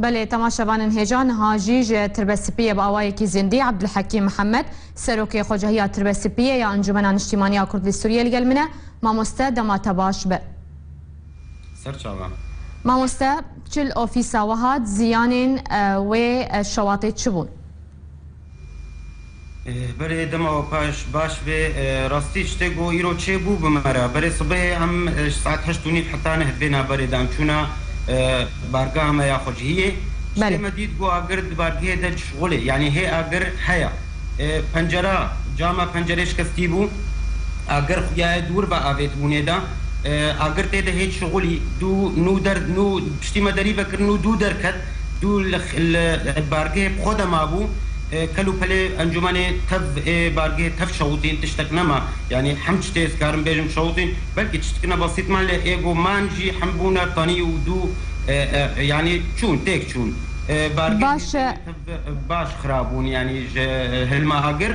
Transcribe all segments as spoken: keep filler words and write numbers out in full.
Belê, temaşevanên hêja, niha jî ji Tirbesipiyê bi awayekî zindî Ebdulhekîm Mihemed, serokê Xwecehiya Tirbesipiyê ya Encûmena Niştîmaniya Kurd li Sûriyê li gel min e. Mamoste, dema te baş be. Ser çava. Mamoste, çi li ofîsa we hat, ziyanên, e, wê, e, şewatê çi bûn? Eh, berê dema we paş baş bê, eh, rastî tiştê ku îro çêbû bi me re. Berê sibehê em, eh, ji saet heşt û nîv heta neh di vê navberê de em çûna, eh, bargeha me ya xwecihiyê. Tiştê Belê. me dît ku agir di bargehê de dişixulê. Yanî hê agir heye. Eh, pencera, cama pencerê şikestî bû. Agir xuyaye dûr ve avêtibûnê de. E, agir tê de hêt şixulî, dû nû der, nû piştî me derî vekirin û dû derket, dû li, li bargehê bi xwe de mabû. E, kel û pelê encûmenê tev, ê bargehê tev şewitîn, tiştek nema. Yanî hem tiştê ez karim bêjim şewitîn, belkî tiştekine besît man lê ê go man jî hem bûne tenî û dû, e, e, yanî çûn, têk çûn. E, bargehê Baş e. tev, e, baş xirabûn, yanî ji, e, hilma agir.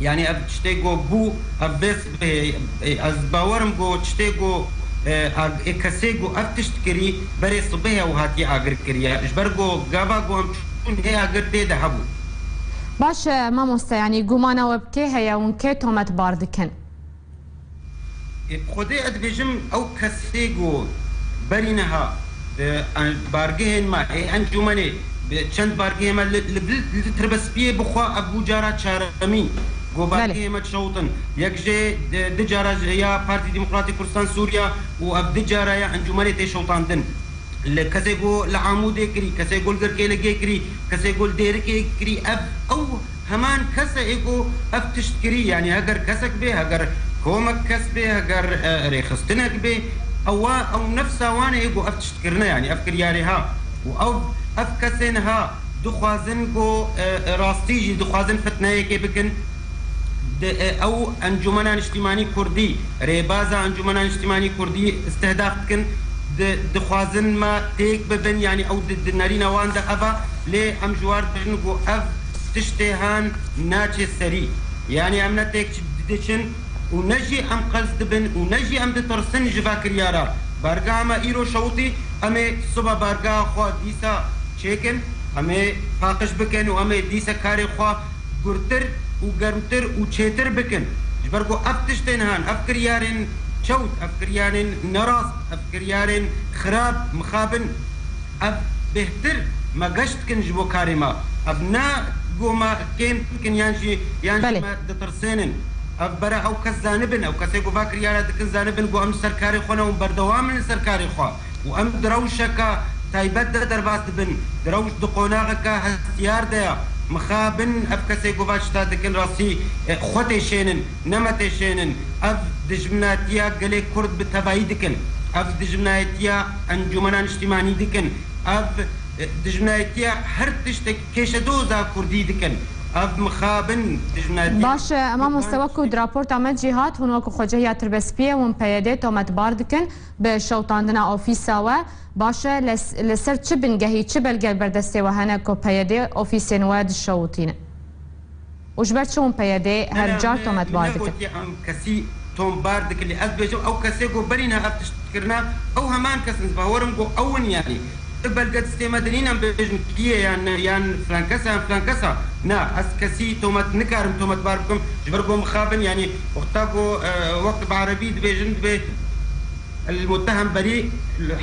Yanî ev tiştê ku bû, ev vê sibehê, e, ez bawerim ku tiştê ku, e, ag-, ê kesê ku ev tişt kirî, berê sibehê ew hatiye agir kiriye. Ji ber ku gava ku em çûn hê agir tê de hebû. Baş e, mamoste, yanî gumana we bi kê heye hûn kê tometbar dikin? E, bi Xwedê ez dibêjim ew kesê ku berî niha, e, en-, bargehên me, ê encûmenê, bi çend bargehê me li, li, li Tirbespiyê bixwe ev bû cara çaremîn ku Belê. bargehê me dişewtin. Yek jê, e, du cara ji ya Partî Demokratîk Kurdistan Sûriya û ev du cara ya encûmenê tê şewtandin. Li kesê ku li Amûdê kirî, kesê ku li Girkêligê kirî, kesê ku li Dêrikê kirî, ev ew heman kes e ê ku ev tişt kirî, yanî heger kesek bê, heger komek kes bê, heger, e, rêxistinek bê, ewa, ew nefsa wan e ê ku ev tişt kirine, yanî ev kiryarê ha. Û ew, ev kesên ha dixwazin ku, e, e, rastî jî dixwazin fitneyekê bikin. Di, e, ew Encûmena Niştîmanî Kurdî, rêbaza Encûmena Niştîmanî Kurdî istihdaf dikin, di, dixwazin me têk bibin, yanî ew di, di nerîna wan de ev e, lê em ji war dibêjin ku ev tiştê han naçe serî. Yanî em ne têk diçin û ne jî em qels dibin û ne jî em ditirsin ji va kiryara. Bargeha me îro şewitî, em ê siba bargeha xwe dîsa çêkin, em ê paqij bikin û em ê dîsa karê xwe gurtir û germtir û çêtir bikin. Ji ber ku ev tiştên han, ev kiryarên çewt, ev kiryarên nerast, ev kiryarên xirab, mixabin, ev bêhtir me geş dikin ji bo karê me. Ev ne ku me kêm dikin yan jî, yan jî Belê. me ditirsênin. Ev bere ew kes zanibin, ew kesê ku va kiryara dikin zanibin ku em li ser karê xwe ne û berdewam in li ser karê xwe. Û em di rewşeke taybet de derbas dibin, di rewş di qonaxeke hestiyar de ye. Mixabin ev kesê ku va tişta dikin rastî, e, xwe têşênin, ne me têşênin. Ev dijminatiya gelê Kurd bi tevayî dikin. Ev dijminatiya Encûmena Niştîmanî dikin. Ev, e, dijminatiya her tiştek kêşedoza Kurdî dikin. Ev mixabin dijminatiya Baş e, Kurdan Mamoste, wekû di raporta me jî hat, hûn wekû Xwecehiya Tirbespiyê hûn P Y D tometbar dikin. Bi şewtandina ofîsa we, baş e, li, li ser çi bingehî, çi belge li ber destê we hene ku P Y D ofîsên we dişewitîne? Û ji ber çi hûn P Y D her car tometbar dikin? Negotiye em kesî tombar dikin, lê ez dibêjim ew kesê ku berî niha ev tişt kirine, ew heman kes in, ez bawer im ku ew in, yanî. Ti belge destê me de nîn em bêjin kî ye yan, yan filan kes e, yan filan kes e. Na, ez kesî tomet nikarim tometbar bikim, ji ber ku mixabin, yanî wexta ku, e, wek bi erebî dibêjin, dibê المتهم بريء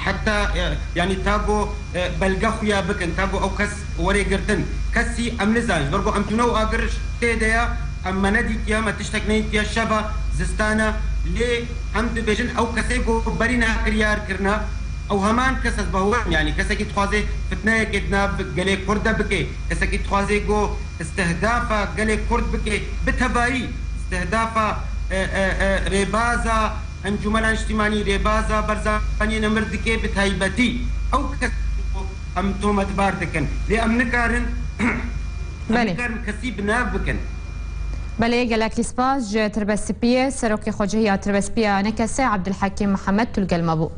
حتى، e, yanî ta ku, e, belge xuya bikin, ta ku ew kes were girtin. Kesî em nizanin. Ji ber ku em tune û agir tê de ya, em me nedîtiya, me tiştek nedîtiya, şeva, zistana, lê em dibêjin ew kesê ku berî niha kiryar kirina, ew heman kes ez bawer im, yanî kesekî dixwaze fitneyekê di nav gelê Kurd de bike, kesekî dixwaze ku istihdafa gelê Kurd bike, bi tevayî istihdafa, e, e, e, rêbaza Encûmena Niştîmanî, rêbaza Barzaniyê nemir dike bi taybetî. Ew kes em tometbar dikin. Lê em nikarin, em Belê. nikarin kesî bi nav bikin. Belê, gelekî spas ji Tirbespiyê, Serokê Xwecehiya Tirbespiyê A N K S, Ebdulhekîm Mihemed, tu li gel me bû.